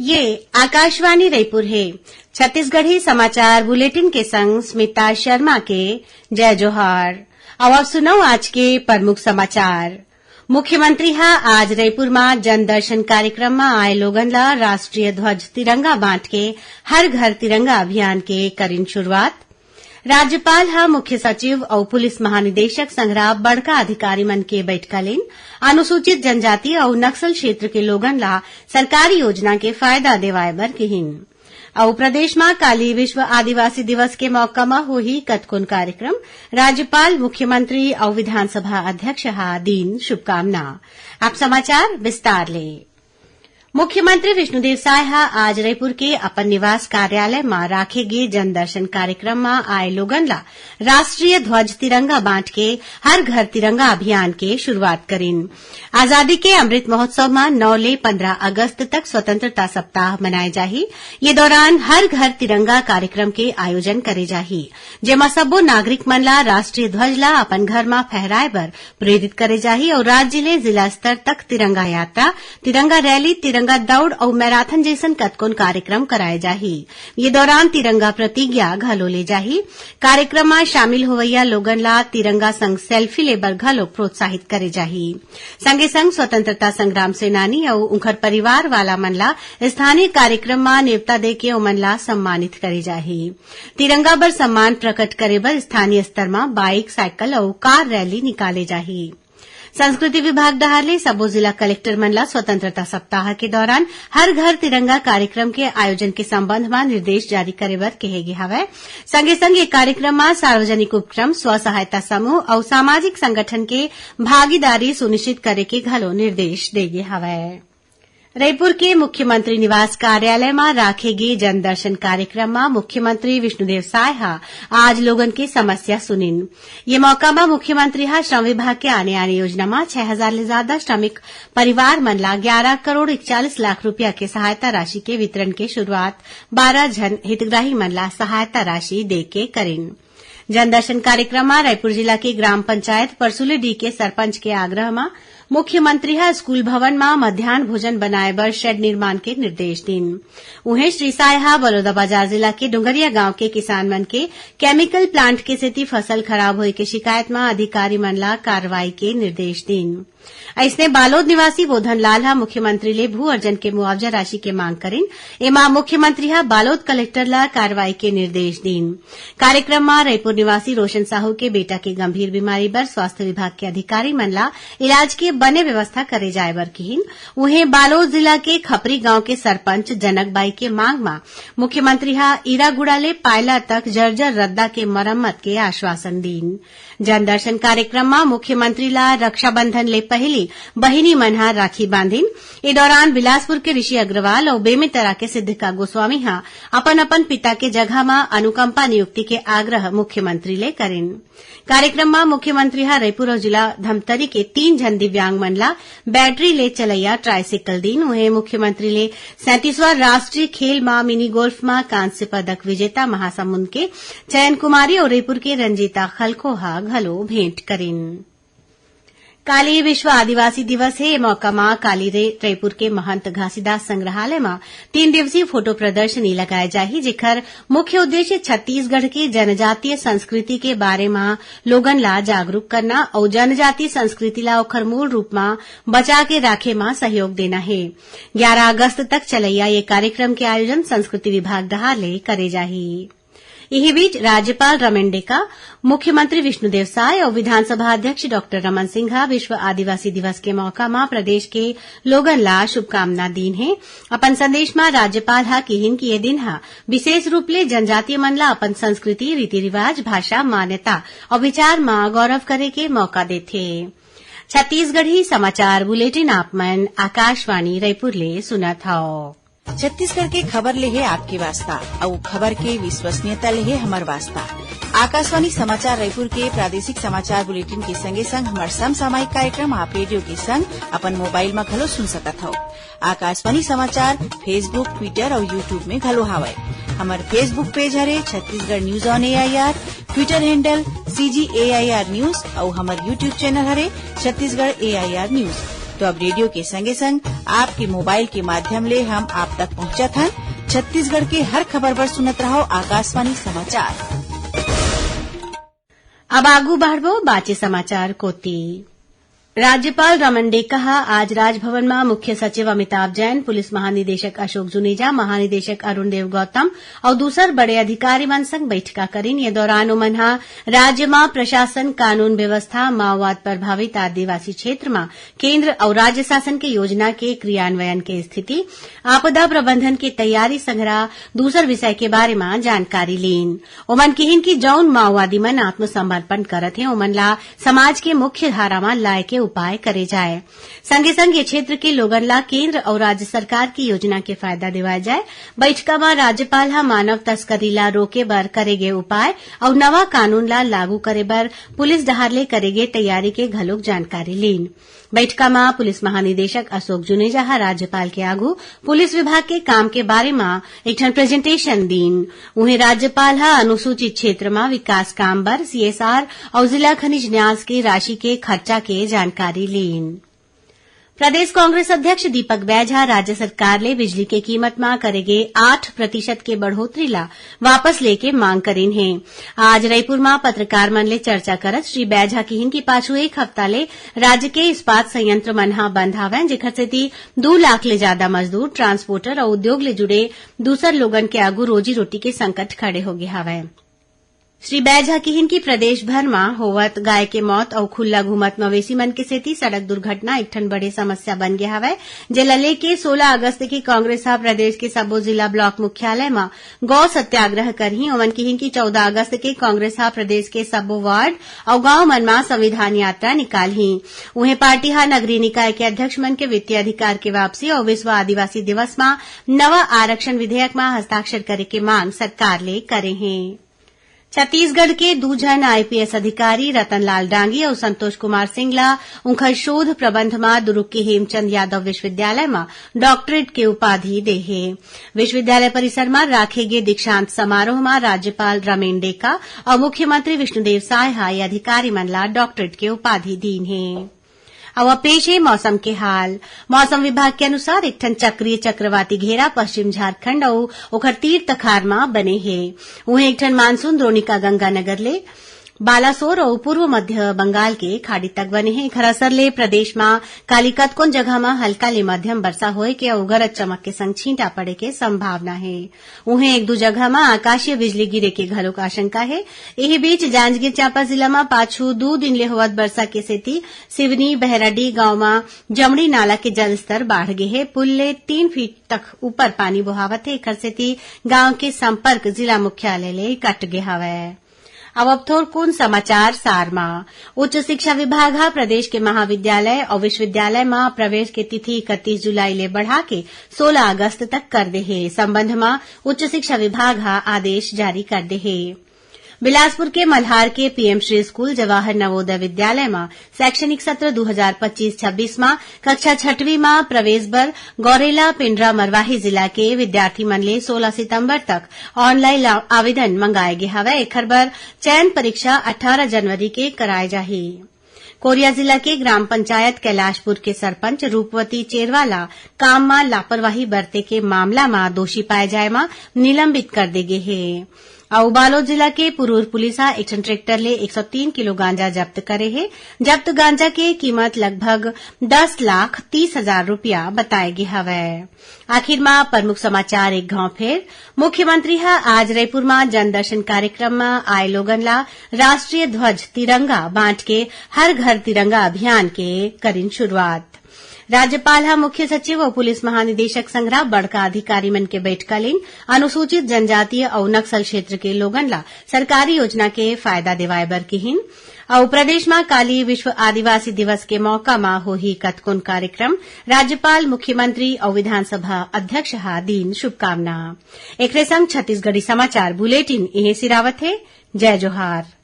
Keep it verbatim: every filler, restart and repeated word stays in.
ये आकाशवाणी रईपुर हे। छत्तीसगढ़ी समाचार बुलेटिन के संग स्मिता शर्मा के जय जोहार। अब आप सुनव आज के प्रमुख समाचार। मुख्यमंत्री ह आज रईपुर म जनदर्शन कार्यक्रम म आए लोगन ल राष्ट्रीय ध्वज तिरंगा बांट के हर घर तिरंगा अभियान के करिन शुरुआत। राज्यपाल ह मुख्य सचिव अउ पुलिस महानिदेशक संघरा बड़का अधिकारी मन के बइठका लीन। अनुसूचित जनजाति अउ नक्सल क्षेत्र के लोगन ला सरकारी योजना के फायदा देवाय बर किहिन। अउ प्रदेश म काली विश्व आदिवासी दिवस के मौका म होही कतकोन कार्यक्रम। राज्यपाल, मुख्यमंत्री अउ विधानसभा अध्यक्ष ह दीन शुभकामना। अब समाचार विस्तार ले। मुख्यमंत्री विष्णुदेव साय ह आज रईपुर के अपन निवास कार्यालय म राखे गे जनदर्शन कार्यक्रम म आए लोगन ला राष्ट्रीय ध्वज तिरंगा बांट के हर घर तिरंगा अभियान के शुरुआत करिन। आजादी के अमृत महोत्सव म नौ ले पंद्रह अगस्त तक स्वतंत्रता सप्ताह मनाए जाही। ये दौरान हर घर तिरंगा कार्यक्रम के आयोजन करे जाही, जेमा सब्बो नागरिक मन ला राष्ट्रीय ध्वज ला अपन घर म फहराए बर प्रेरित करे जाही अउ राज्य ले जिला स्तर तक तिरंगा यात्रा, तिरंगा रैली, तिरंगा दौड़ अउ मैराथन जइसन कतकोन कार्यक्रम कराए जाही। ये दौरान तिरंगा प्रतिज्ञा घलो ले जाही। कार्यक्रम म शामिल होवइया लोगन ला तिरंगा संग सेल्फी ले बर घलो प्रोत्साहित करे जाही। संगे संग स्वतंत्रता संग्राम सेनानी अउ उंखर परिवार वाला मन ला स्थानीय कार्यक्रम म नेवता देके ओमन ला सम्मानित करे जाही। तिरंगा बर सम्मान प्रकट करे बर स्थानीय स्तर म बाइक, साइकिल अउ कार रैली निकाले जाही। संस्कृति विभाग डहार ले सबो जिला कलेक्टर मन ला स्वतंत्रता सप्ताह के दौरान हर घर तिरंगा कार्यक्रम के आयोजन के संबंध म निर्देश जारी करे बर कहे गे हवय। संगे संग ये कार्यक्रम म सार्वजनिक उपक्रम, स्व सहायता समूह अउ सामाजिक संगठन के भागीदारी सुनिश्चित करे के घलो निर्देश दे गे हवय। रईपुर के मुख्यमंत्री निवास कार्यालय म राखे गे जनदर्शन कार्यक्रम म मुख्यमंत्री विष्णुदेव साय ह आज लोगन के समस्या सुनिन। ये मौका म मुख्यमंत्री ह श्रम विभाग के आने-आने योजना म छह हजार ले ज्यादा श्रमिक परिवार मन ला ग्यारह करोड़ इकचालीस लाख रुपया के सहायता राशि के वितरण के शुरुआत बारह झन हितग्राही मन ला सहायता राशि दे के करिन। जनदर्शन कार्यक्रम म रायपुर जिला के ग्राम पंचायत परसुली डी के सरपंच के आग्रह म मुख्यमंत्री ह स्कूल भवन म मध्यान्ह भोजन बनाए बर शेड निर्माण के निर्देश दीन। उहें, श्री साय ह बलौदाबाजार जिला के डोंगरिया गांव के किसान मन के केमिकल प्लांट के सेती फसल खराब होए के शिकायत म अधिकारी मन ला कार्रवाई के निर्देश दीन। अइसने बालोद निवासी बोधन लाल ह मुख्यमंत्री ले भू अर्जन के मुआवजा राशि के मांग करिन। एमा मुख्यमंत्री ह बालोद कलेक्टर ला कार्रवाई के निर्देश दीन। कार्यक्रम म रईपुर निवासी रोशन साहू के बेटा के गंभीर बीमारी बर स्वास्थ्य विभाग के अधिकारी मन ला इलाज के बने व्यवस्था करे जाए बर किहिन। उहें, बालोद जिला के खपरी गांव के सरपंच जनक बाई के मांग म मुख्यमंत्री ह ईरागुड़ा ले पायला तक जर्जर रद्दा के मरम्मत के आश्वासन दीन। जनदर्शन कार्यक्रम म मुख्यमंत्री ला रक्षाबंधन ले पहिली बहिनी मन ह राखी बांधिन। ए दौरान बिलासपुर के ऋषि अग्रवाल अउ बेमेतरा के सिद्धिका गोस्वामी ह अपन-अपन पिता के जगह म अनुकंपा नियुक्ति के आग्रह मुख्यमंत्री ले करिन। कार्यक्रम म मुख्यमंत्री ह रईपुर अउ जिला धमतरी के तीन झन दिव्यांग मन ला बैटरी ले चलइया ट्राईसिकल दीन। उहें, मुख्यमंत्री ले सैंतीसवां राष्ट्रीय खेल म मिनी गोल्फ म कांस्य पदक विजेता महासमुंद के चयन कुमारी अउ रईपुर के रंजीता खलखो ह घलो भेंट करिन। काली विश्व आदिवासी दिवस हे। ए मौका म काली रे रईपुर के महंत घासीदास संग्रहालय म तीन दिवसीय फोटो प्रदर्शनी लगाए जाही, जेखर मुख्य उद्देश्य छत्तीसगढ़ के जनजातीय संस्कृति के बारे म लोगन ला जागरूक करना अउ जनजातीय संस्कृति ला ओखर मूल रूप म बचा के राखे म सहयोग देना हे। ग्यारह अगस्त तक चलइया ये कार्यक्रम के आयोजन संस्कृति विभाग डहार ले करे जाही। इही बीच, राज्यपाल रमेन डेका, मुख्यमंत्री विष्णुदेव साय अउ विधानसभा अध्यक्ष डॉक्टर रमन सिंह ह विश्व आदिवासी दिवस के मौका म प्रदेश के लोगन ला शुभकामना दीन हे। अपन संदेश म राज्यपाल ह किहिन कि ये दिन ह विशेष रूप ले जनजातीय मन ला अपन संस्कृति, रीति रिवाज, भाषा, मान्यता अउ विचार म गौरव करे के मौका देथे। छत्तीसगढ़ी समाचार बुलेटिन आप मन आकाशवाणी रईपुर ले सुनत हव। छत्तीसगढ़ के खबर ले हे आपके वास्ता, अउ खबर के विश्वसनीयता ले हे हमर वास्ता। आकाशवाणी समाचार रायपुर के प्रादेशिक समाचार बुलेटिन के संगे संग हमर समसामयिक कार्यक्रम आप रेडियो के संग अपन मोबाइल म घलो सुन सकत हव। आकाशवाणी समाचार Facebook, Twitter अउ YouTube में घलो हावय। हमर Facebook पेज हरे Chhattisgarh news on AIR, Twitter handle CG AIR news अउ हमर YouTube चैनल हरे छत्तीसगढ़ एआईआर न्यूज। तो अब रेडियो के संगे संग आपके मोबाइल के माध्यम ले हम आप तक पहुंचत हन। छत्तीसगढ़ के हर खबर बर सुनत रहो आकाशवाणी समाचार। अब आगू बढ़बो बाचे समाचार कोति। राज्यपाल रमन डेका ह आज राजभवन म मुख्य सचिव अमिताभ जैन, पुलिस महानिदेशक अशोक जुनेजा, महानिदेशक अरुण देव गौतम अउ दूसर बड़े अधिकारी मन संग बैठका करिन। ये दौरान ओमन ह राज्य म प्रशासन, कानून व्यवस्था, माओवाद प्रभावित आदिवासी क्षेत्र म केंद्र अउ राज्य शासन के योजना के क्रियान्वयन के स्थिति, आपदा प्रबंधन के तैयारी संघरा दूसर विषय के बारे म जानकारी लीन। ओमन किहिन कि जउन माओवादी मन आत्मसमर्पण करत हे, ओमन ला समाज के मुख्य धारा म लाए के उपाय करे जाए। संगे संग ये क्षेत्र के लोगन ला केंद्र अउ राज्य सरकार की योजना के फायदा दिवाए जाए। बैठका म राज्यपाल ह मानव तस्करी ला रोके बर करे गे उपाय अउ नवा कानून ला लागू करे बर पुलिस डहार ले करे गे तैयारी के घलोक जानकारी लीन। बैठका म पुलिस महानिदेशक अशोक जुनेजा ह राज्यपाल के आगू पुलिस विभाग के काम के बारे म एक ठन प्रेजेंटेशन दीन। उहें राज्यपाल ह अनुसूचित क्षेत्र म विकास काम बर सीएसआर अउ जिला खनिज न्यास के राशि के खर्चा के जानकारी लीन। प्रदेश कांग्रेस अध्यक्ष दीपक बैज ह राज्य सरकार ले बिजली के कीमत म करे गे आठ प्रतिशत के बढ़ोतरी ला वापस लेके मांग करिन हे। आज रईपुर म पत्रकार मन ले चर्चा करत श्री बैज ह किहिन कि पाछू एक हफ्ता ले राज्य के इस्पात संयंत्र मन ह बंद हवय, जेखर सेती दू लाख ले जादा मजदूर, ट्रांसपोर्टर अउ उद्योग ले जुड़े दूसर लोगन के आगू रोजी रोटी के संकट खड़े होगे हवय। श्री बैज ह किहिन कि प्रदेश भर म होवत गाय के मौत अउ खुल्ला घूमत मवेशी मन के सेती सड़क दुर्घटना एक ठन बड़े समस्या बन गे हवय, जेला लेके सोला अगस्त के कांग्रेस ह प्रदेश के सब्बो जिला ब्लॉक मुख्यालय म गौ सत्याग्रह करही। ओमन किहिन कि चौदह अगस्त के कांग्रेस ह प्रदेश के सब्बो वार्ड अउ गांव मन म संविधान यात्रा निकालही। उहें, पार्टी ह नगरीय निकाय के अध्यक्ष मन के वित्तीय अधिकार के वापसी अउ विश्व आदिवासी दिवस म नवा आरक्षण विधेयक म हस्ताक्षर करे के मांग सरकार ले करे हे। छत्तीसगढ़ के दू झन आईपीएस अधिकारी रतनलाल डांगी अउ संतोष कुमार सिंह ला उंखर शोध प्रबंध म दुरूग के हेमचंद यादव विश्वविद्यालय म डॉक्टरेट के उपाधि दे हे। विश्वविद्यालय परिसर म राखे गे दीक्षांत समारोह म राज्यपाल रमेन डेका अउ मुख्यमंत्री विष्णुदेव साय ह ये अधिकारी मन ला डॉक्टरेट के उपाधि दीन हे। अउ अब पेश हे मौसम के हाल। मौसम विभाग के अनुसार एक ठन चक्रीय चक्रवाती घेरा पश्चिम झारखंड अउ ओखर तीर तखार म बने हे। उहें, एक ठन मानसून द्रोणिका गंगानगर ले बालासोर अउ पूर्व मध्य बंगाल के खाड़ी तक बने हे। एखर असर ले प्रदेश म काली कतकोन जगह म हल्का ले मध्यम बरसा होए के अउ गरज चमक के संग छींटा पड़े के संभावना हे। उहें, एक दू जगह म आकाशीय बिजली गिरे के घलोक आशंका हे। इही बीच, जांजगीर चांपा जिला म पाछू दू दिन ले होवत बरसा के सेती सिवनी बहराडीह गांव म जमड़ी नाला के जलस्तर बाढ़ गे हे। पुल ले तीन फीट तक ऊपर पानी बोहावत हे, एखर सेती गांव के संपर्क जिला मुख्यालय ले कट गे हवय। अब, अब थोरकुन समाचार सार म। उच्च शिक्षा विभाग ह प्रदेश के महाविद्यालय अउ विश्वविद्यालय म प्रवेश के तिथि इकतीस जुलाई ले बढ़ा के सोला अगस्त तक कर दे हे। संबंध म उच्च शिक्षा विभाग ह आदेश जारी कर दे हे। बिलासपुर के मल्हार के पीएम श्री स्कूल जवाहर नवोदय विद्यालय म शैक्षणिक सत्र दू हजार पच्चीस छब्बीस म कक्षा छठवीं म प्रवेश बर गौरेला पेंड्रा मरवाही जिला के विद्यार्थी मन ले सोला सितंबर तक ऑनलाइन आ-, आवेदन मंगाए गे हवय। एखर बर चयन परीक्षा अट्ठारह जनवरी के कराए जाही। कोरिया जिला के ग्राम पंचायत कैलाशपुर के सरपंच रूपवती चेरवा ला काम म लापरवाही बरते के मामला म दोषी पाए जाए म निलंबित कर दे गे हे। अउ बालोद जिला के पुरूर पुलिस ह एक ठन ट्रैक्टर ले एक सौ तीन किलो गांजा जब्त करे हे। जब्त गांजा के कीमत लगभग दस लाख तीस हजार रुपया बताए गे हवय। आखिर म प्रमुख समाचार एक घांव फेर। मुख्यमंत्री ह आज रईपुर म जनदर्शन कार्यक्रम म आए लोगन ला राष्ट्रीय ध्वज तिरंगा बांट के हर घर तिरंगा अभियान के करिन शुरुआत। राज्यपाल ह मुख्य सचिव अउ पुलिस महानिदेशक संघरा बड़का अधिकारी मन के बैठका लीन, अनुसूचित जनजातीय अउ नक्सल क्षेत्र के लोगन ला सरकारी योजना के फायदा दिवाए बर किहिन। अउ प्रदेश म काली विश्व आदिवासी दिवस के मौका म होही कतकोन कार्यक्रम, राज्यपाल, मुख्यमंत्री अउ विधानसभा अध्यक्ष ह दीन शुभकामना। एकरे संग छत्तीसगढ़ी समाचार बुलेटिन इहें सिरावत हे। जय जोहार।